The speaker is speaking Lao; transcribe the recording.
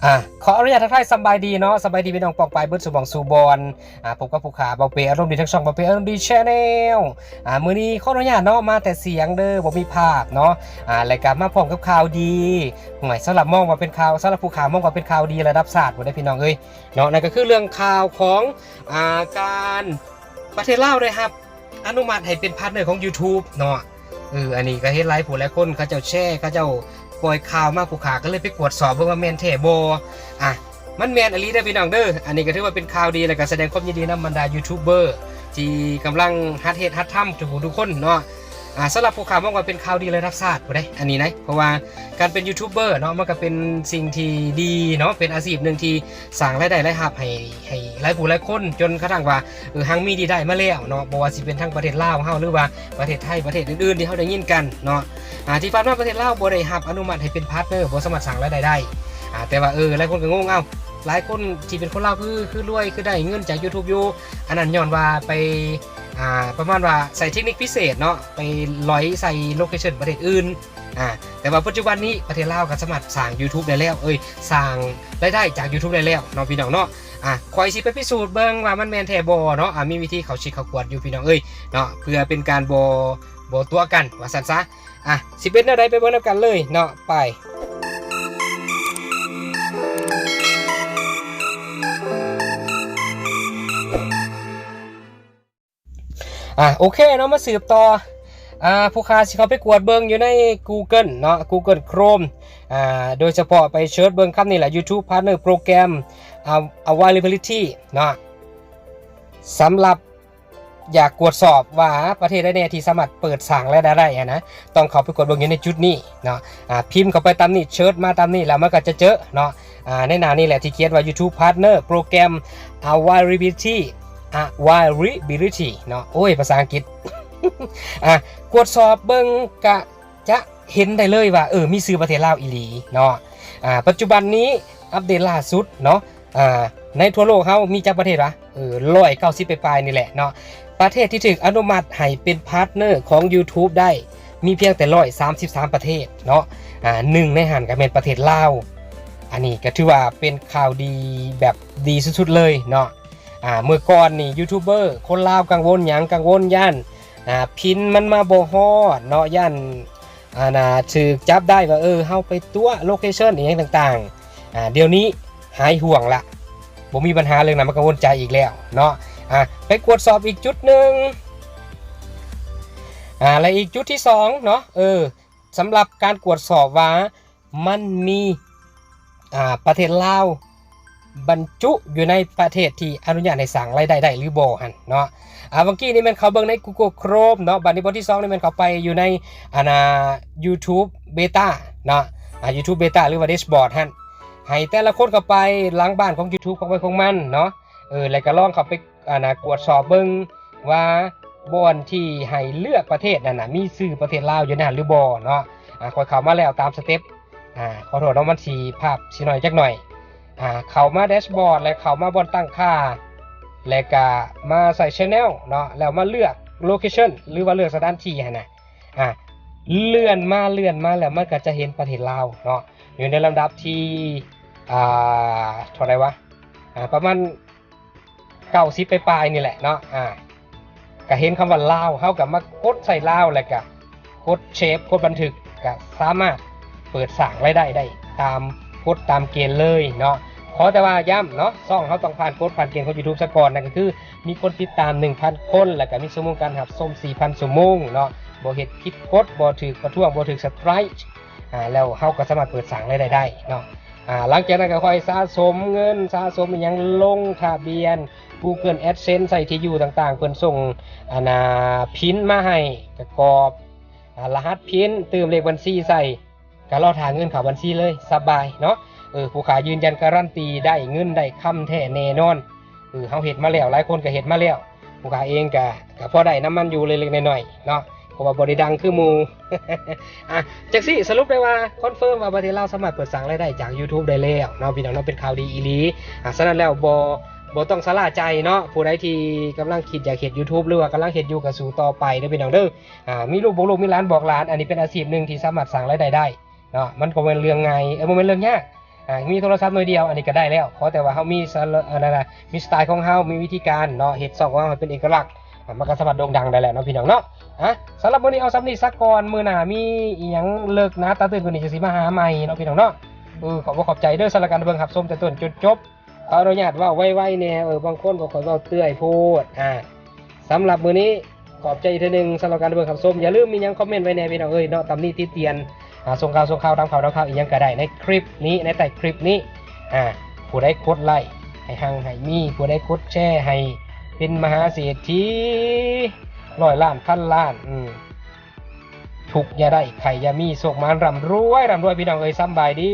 ອ່າ ຂໍອະນຸຍາດທັກທາຍສະບາຍດີເນາະ ສະບາຍດີພີ່ນ້ອງປ້ອງປາຍເບິດສູ່ໝ່ອງສູ່ບ່ອນ. ອ່າ ພົບກັບຜູ້ຂ້າ ເບົາເປ້ ອາລົມດີທັງຊ່ອງ ເບົາເປ້ ອາລົມດີ Channel. ອ່າ ມື້ນີ້ຂໍອະນຸຍາດເນາະ ມາແຕ່ສຽງເດີ ບໍ່ມີພາບເນາະ. ອ່າ ແລະກະມາພ້ອມກັບຂ່າວດີ. ໂອ້ຍ ສຳລັບມອງວ່າເປັນຂ່າວ ສຳລັບຜູ້ຂ້າມອງວ່າເປັນຂ່າວດີລະດັບຊາດພຸ້ນເດ້ພີ່ນ້ອງເອີຍເນາະ. ນັ້ນກໍຄືເລື່ອງຂ່າວຂອງ ອ່າ ການ ປະເທດລາວໄດ້ຮັບອະນຸມັດໃຫ້ເປັນພາດເນີຂອງ YouTube ເນາະ. ເອີ ອັນນີ້ກໍເຫັນຫຼາຍຜູ້ຫຼາຍຄົນເຂົາເຈົ້າແຊ ເຂົາເຈົ້າປ່ອຍຂ່າວມາ ຜູ້ຂ້າກໍເລີຍໄປກວດສອບເບິ່ງວ່າແມ່ນແທ້ບໍ່. ອ່ະ ມັນແມ່ນອີ່ຫຼີເດີພີ່ນ້ອງເດີ. ອັນນີ້ກໍຖືວ່າເປັນຂ່າວດີ ແລະກໍສະແດງຄວາມຍິນດີນຳບັນດາຢູທູບເບີທີ່ກຳລັງຫັດເຮັດຫັດທຳທຸກຜູ້ທຸກຄົນເນາະ. ອ່າ ສຳລັບຜູ້ຂ້າມອງວ່າເປັນຂ່າວດີລະດັບຊາດພຸ້ນເດ້ ອັນນີ້ນະ ເພາະວ່າການເປັນຢູທູບເບີເນາະ ມັນກໍເປັນສິ່ງທີ່ດີເນາະ ເປັນອາຊີບໜຶ່ງທີ່ສ້າງລາຍໄດ້ລາຍຮັບໃຫ້ ໃຫ້ຫຼາຍຜູ້ຫຼາຍຄົນ ຈົນກະທັ່ງວ່າ ເອີ ຮັ່ງມີດີໄດ້ມາແລ້ວເນາະ ບໍ່ວ່າຊິເປັນທາງປະເທດລາວເຮົາ ຫຼືວ່າປະເທດໄທ ປະເທດອື່ນໆທີ່ເຮົາໄດ້ຍິນກັນເນາະ. ອ່າ ທີ່ຜ່ານມາປະເທດລາວບໍ່ໄດ້ຮັບອະນຸມັດໃຫ້ເປັນພາດເນີ ບໍ່ສາມາດສ້າງລາຍໄດ້ໄດ້. ອ່າ ແຕ່ວ່າ ເອີ ຫຼາຍຄົນກໍງົງ ເອົ້າ ຫຼາຍຄົນທີ່ເປັນຄົນລາວຄື ຄືລວຍ ຄືໄດ້ເງິນຈາກຢູທູບຢູ່. ອັນນັ້ນຍ້ອນວ່າໄປ ອ່າ ປະມານວ່າໃຊ້ເທັກນິກພິເສດເນາະ ໄປຫຼອຍໃສ່ໂລເຄຊັນປະເທດອື່ນ. ອ່າ ແຕ່ວ່າປັດຈຸບັນນີ້ປະເທດລາວກໍສາມາດສ້າງຢູທູບໄດ້ແລ້ວ ເອີຍ ສ້າງລາຍໄດ້ຈາກຢູທູບໄດ້ແລ້ວເນາະ ພີ່ນ້ອງເນາະ. ອ່າ ຂ້ອຍຊິໄປພິສູດເບິ່ງວ່າມັນແມ່ນແທ້ບໍ່ເນາະ. ອ່າ ມີວິທີເຂົ້າຊິດເຂົ້າກວດຢູ່ ພີ່ນ້ອງເອີຍເນາະ ເພື່ອເປັນການບໍ່ ບໍ່ຕົວະກັນວ່າຊັ້ນຊະ. ອ່ະ ຊິເປັນແນວໃດໄປເບິ່ງນຳກັນເລີຍເນາະ ໄປ. ອ່າ ໂອເຄເນາະ ມາສືບຕໍ່. ອ່າ ຜູ້ຂ້າຊິເຂົ້າໄປກວດເບິ່ງຢູ່ໃນກູເກີນເນາະ ກູເກີນໂຄຣມ ອ່າ ໂດຍສະເພາະໄປເສີດເບິ່ງຄຳນີ້ແຫຼະ ຢູທູບພາດເນີໂປຣແກຣມ ອາ ອາວາຍລິບິລິຕີ້ ເນາະ. ສຳລັບຢາກກວດສອບວ່າປະເທດໃດແດ່ທີ່ສາມາດເປີດສ້າງລາຍໄດ້ໄດ້ຫັ້ນນະ ຕ້ອງເຂົ້າໄປກວດເບິ່ງຢູ່ໃນຈຸດນີ້ເນາະ. ອ່າ ພິມເຂົ້າໄປຕາມນີ້ ເສີດມາຕາມນີ້ ແລ້ວມັນກໍຈະເຈີເນາະ. ອ່າ ໃນໜ້ານີ້ແຫຼະທີ່ຂຽນວ່າ ຢູທູບພາດເນີໂປຣແກຣມ ອາວາຍລິບິລິຕີ້ ອາວາຍລິບິລິຕີ້ ເນາະ. ໂອ້ຍ ພາສາອັງກິດ. ອ່າ ກວດສອບເບິ່ງກະຈະເຫັນໄດ້ເລີຍວ່າ ເອີ ມີຊື່ປະເທດລາວອີ່ຫຼີເນາະ. ອ່າ ປັດຈຸບັນນີ້ອັບເດດລ່າສຸດເນາະ ອ່າ ໃນທົ່ວໂລກເຮົາມີຈັກປະເທດວະ? ເອີ ຮ້ອຍເກົ້າສິບປາຍໆນີ້ແຫຼະເນາະ. ປະເທດທີ່ຖືກອະນຸມັດໃຫ້ເປັນພາດເນີຂອງ YouTube ໄດ້ ມີພຽງແຕ່ຮ້ອຍສາມສິບສາມປະເທດເນາະ. ອ່າ ໜຶ່ງໃນຫັ້ນກໍແມ່ນປະເທດລາວ. ອັນນີ້ກໍຖືວ່າເປັນຂ່າວດີແບບດີສຸດໆເລີຍເນາະ. ອ່າ ເມື່ອກ່ອນນີ້ຢູທູບເບີຄົນລາວກັງວົນຫຍັງ? ກັງວົນຢ້ານ ອ່າ ພິນມັນມາບໍ່ຮອດເນາະ, ຢ້ານ ອັນນ່າ ຖືກຈັບໄດ້ວ່າ ເອີ ເຮົາໄປຕົວະໂລເຄຊັນອີ່ຫຍັງຕ່າງໆ. ອ່າ ດຽວນີ້ຫາຍຫ່ວງລະ ບໍ່ມີບັນຫາເລື່ອງນັ້ນມາກັງວົນໃຈອີກແລ້ວເນາະ. ອ່າ ໄປກວດສອບອີກຈຸດໜຶ່ງ. ອ່າ ແລະ ອີກຈຸດທີສອງເນາະ ເອີ ສຳລັບການກວດສອບວ່າ ມັນມີ ອ່າ ປະເທດລາວບັນຈຸຢູ່ໃນປະເທດທີ່ອະນຸຍາດໃຫ້ສ້າງລາຍໄດ້ໄດ້ຫຼືບໍ່ຫັ້ນເນາະ. ອ່າ ຫວ່າງກີ້ນີ້ແມ່ນເຂົ້າເບິ່ງໃນ Google Chrome ເນາະ, ບັດນີ້ບ່ອນທີສອງນີ້ແມ່ນເຂົ້າໄປຢູ່ໃນ ອັນນ່າ YouTube Beta ເນາະ, ອ່າ YouTube Beta ຫຼືວ່າ Dashboard ຫັ້ນ. ໃຫ້ແຕ່ລະຄົນເຂົ້າໄປຫຼັງບ້ານຂອງ YouTube ຂອງໃຜຂອງມັນເນາະ, ເອີ ແລ້ວກໍລອງເຂົ້າໄປ ອັນນ່າ ກວດສອບເບິ່ງວ່າບ່ອນທີ່ໃຫ້ເລືອກປະເທດນັ້ນນະ ມີຊື່ປະເທດລາວຢູ່ໃນຫັ້ນຫຼືບໍ່ເນາະ. ອ່າ ຂ້ອຍເຂົ້າມາແລ້ວຕາມສະເຕັບ. ອ່າ ຂໍໂທດເນາະ ມັນຊິພາບຊິໜ້ອຍຈັກໜ້ອຍ. ອ່າ ເຂົ້າມາ Dashboard ແລະ ເຂົ້າມາບ່ອນຕັ້ງຄ່າ ແລະກະມາໃສ່ Channel ເນາະ, ແລ້ວມາເລືອກ Location ຫຼືວ່າເລືອກສະຖານທີ່ຫັ້ນນະ. ອ່າ ເລື່ອນມາ ເລື່ອນມາແລ້ວມັນກະຈະເຫັນປະເທດລາວເນາະ ຢູ່ໃນລຳດັບທີ່ ອ່າ ເທົ່າໃດວະ? ອ່າ ປະມານ ເກົ້າສິບປາຍໆນີ້ແຫຼະເນາະ. ອ່າ ກະເຫັນຄຳວ່າລາວ ເຮົາກະມາກົດໃສ່ລາວ ແລ້ວກະກົດເຊບ ກົດບັນທຶກ ກະສາມາດເປີດສ້າງລາຍໄດ້ໄດ້ຕາມກົດຕາມເກນເລີຍເນາະ. ຂໍແຕ່ວ່າຢ້ຳເນາະ ຊ່ອງເຮົາຕ້ອງຜ່ານກົດຜ່ານເກນຂອງ YouTube ຊະກ່ອນ, ນັ້ນກໍຄືມີຄົນຕິດຕາມໜຶ່ງພັນຄົນ ແລ້ວກະມີຊົ່ວໂມງການຮັບຊົມສີ່ພັນຊົ່ວໂມງເນາະ, ບໍ່ເຮັດຜິດກົດ ບໍ່ຖືກປະທ້ວງ ບໍ່ຖືກສະໄຕຣກ ອ່າ ແລ້ວເຮົາກໍສາມາດເປີດສ້າງລາຍໄດ້ໄດ້ເນາະ. ອ່າ ຫຼັງຈາກນັ້ນກໍຄ່ອຍສະສົມເງິນ ສະສົມອີ່ຫຍັງ ລົງທະບຽນ Google AdSense ໃສ່ທີ່ຢູ່ຕ່າງໆ ເພິ່ນສົ່ງ ອັນນ່າ ພິນມາໃຫ້ ກະກອກ ອ່າ ລະຫັດພິນ ຕື່ມເລກບັນຊີໃສ່ ກະລໍຖ້າເງິນເຂົ້າບັນຊີເລີຍ ສະບາຍເນາະ. ເອີ ຜູ້ຂ້າຢືນຢັນກາຣັນຕີໄດ້ເງິນໄດ້ຄຳແທ້ແນ່ນອນ. ເອີ ເຮົາເຮັດມາແລ້ວ ຫຼາຍຄົນກໍເຮັດມາແລ້ວ. ຜູ້ຂ້າເອງກະ ກະພໍໄດ້ນຳມັນຢູ່ເລັກໆນ້ອຍໆເນາະ ເພາະວ່າບໍ່ໄດ້ດັງຄືໝູ່. ອ່ະ ຈັ່ງຊີ້ ສະຫຼຸບໄດ້ວ່າ ຄອນເຟີມວ່າປະເທດລາວສາມາດເປີດສ້າງລາຍໄດ້ຈາກ YouTube ໄດ້ແລ້ວເນາະ ພີ່ນ້ອງເນາະ, ເປັນຂ່າວດີອີ່ຫຼີ. ອ່ະ ສະນັ້ນແລ້ວ ບໍ່ ບໍ່ຕ້ອງຊະລາໃຈເນາະ, ຜູ້ໃດທີ່ກຳລັງຄິດຢາກເຮັດ YouTube ຫຼືວ່າກຳລັງເຮັດຢູ່ ກໍສູ້ຕໍ່ໄປເດີພີ່ນ້ອງເດີ. ອ່າ ມີລູກບອກລູກ ມີຫຼານບອກຫຼານ, ອັນນີ້ເປັນອາຊີບໜຶ່ງທີ່ສາມາດສ້າງລາຍໄດ້ໄດ້ເນາະ, ມັນບໍ່ແມ່ນເລື່ອງງ່າຍ ເອີ ບໍ່ແມ່ນເລື່ອງຍາກ. ອ່າ ມີໂທລະສັບໜ່ວຍດຽວ ອັນນີ້ກໍໄດ້ແລ້ວ ຂໍແຕ່ວ່າເຮົາມີສະ ອັນນັ້ນນະ ມີສະໄຕຂອງເຮົາ ມີວິທີການເນາະ ເຮັດຊ່ອງຂອງເຮົາໃຫ້ເປັນເອກະລັກ ອ່າ ມັນກໍສາມາດໂດ່ງດັງໄດ້ແລ້ວເນາະ ພີ່ນ້ອງເນາະ. ອ່າ ສຳລັບມື້ນີ້ເອົາສ່ຳນີ້ຊະກ່ອນ ມື້ໜ້າມີອີ່ຫຍັງເລິກໜາຕາຕື່ນກວ່ານີ້ ຈະຊິມາຫາໃໝ່ເນາະ ພີ່ນ້ອງເນາະ. ເອີ ຂອບອົກຂອບໃຈເດີ ສຳລັບການເບິ່ງຮັບຊົມແຕ່ຕົ້ນຈົນຈົບ. ຂໍອະນຸຍາດເວົ້າໄວໆແດ່ ເອີ ບາງຄົນກໍຂ້ອຍເວົ້າເປື່ອຍໂພດ. ອ່າ ສຳລັບມື້ນີ້ ຂອບໃຈອີກເທື່ອໜຶ່ງສຳລັບການເບິ່ງຮັບຊົມ. ຢ່າລືມມີຫຍັງຄອມເມັນໄວ້ແດ່ພີ່ນ້ອງເອີຍເນາະ, ຕຳໜິຕິຕຽນ ອ່າ ສົ່ງຂ່າວ ສົ່ງຂ່າວ ຖາມຂ່າວ ຖາມຂ່າວ ອີ່ຫຍັງກໍໄດ້ໃນຄລິບນີ້ ໃນໃຕ້ຄລິບນີ້. ອ່າ ຜູ້ໃດກົດໄລ້ໃຫ້ຮັ່ງໃຫ້ມີ, ຜູ້ໃດກົດແຊໃຫ້ເປັນມະຫາເສດຖີ ຮ້ອຍລ້ານ ພັນລ້ານ. ອືມ ທຸກຢ່າໄດ້ ໄຂ້ຢ່າມີ ໂຊກໝານ ຮ່ຳລວຍ ຮ່ຳລວຍ ພີ່ນ້ອງເອີຍ. ສຳບາຍດີ.